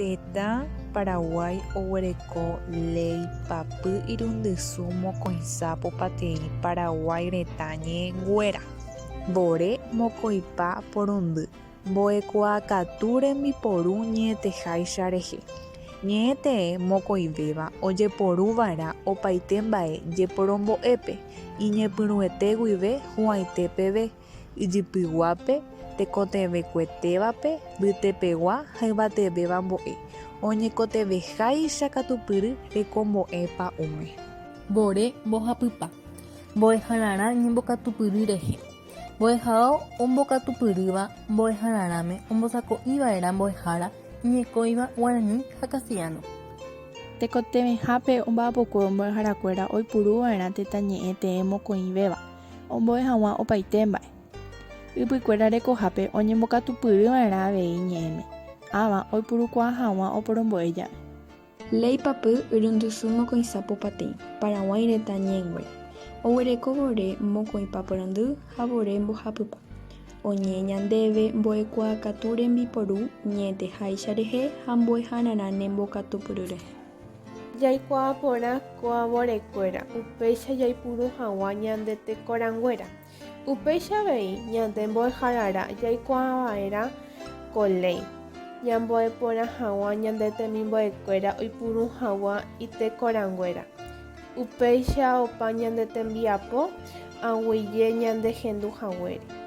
Tetã Paraguái oguereko Léi Papy Irundysu Mokõisa Popateĩ Paraguái retã ñe'ẽnguéra. Vore mokõipa porundy mbo'ekuaakatu rembiporu ñe'ẽteháicha rehe. Ñe'ẽ tee mokõivéva ojeporuva'erã opaite mba'e jeporombo'épe, iñepyrũete guive hu'ãite peve, ijypyguápe, tekotevẽkuetévape, mbytepegua ha yvatevéva mbo'e, oñekotevẽháicha katupyry rekombo'e pa'ũme. Vore mbohapypa, mbo'ehararã ñembokatupyry rehe. Mbo'ehao ombokatupyrýva mbo'ehararãme ombosako'iva'erã mbo'ehára iñekõiva guarani ha castellano. Tekotevẽhápe omba'apokuévo mbo'eharakuéra oipuruva'erã tetã ñe'ẽ tee mokõivéva. Ombo'e hag̃ua opaite mba'e. Ypykuéra rekohápe oñembokatupyryva'erã avei ñe'ẽme, ãva oipurukuaa hag̃ua oporombo'e jave. Léi papy irundysu mokõisa popateĩ, Paraguái retã ñe'ẽnguéra. Oguereko vore mokõipa porandy ha vore mbohapypa. Oñe'ẽ ñandéve mbo'ekuaakatu rembiporu ñe'ẽteháicha rehe ha mbo'ehararã nembokatupyry rehe. Jaikuaa porã ko avorekuéra upéicha jaipuru hag̃ua ñande tekorãnguéra. Upéicha avei ñande mbo'ehararã jaikuaava'erã ko léi, ñambo'e porã hag̃ua ñande temimbo'ekuéra oipuru hag̃ua itekorãnguéra. Upéicha opa ñande tembiapo ag̃uiye ñande hendu haguére.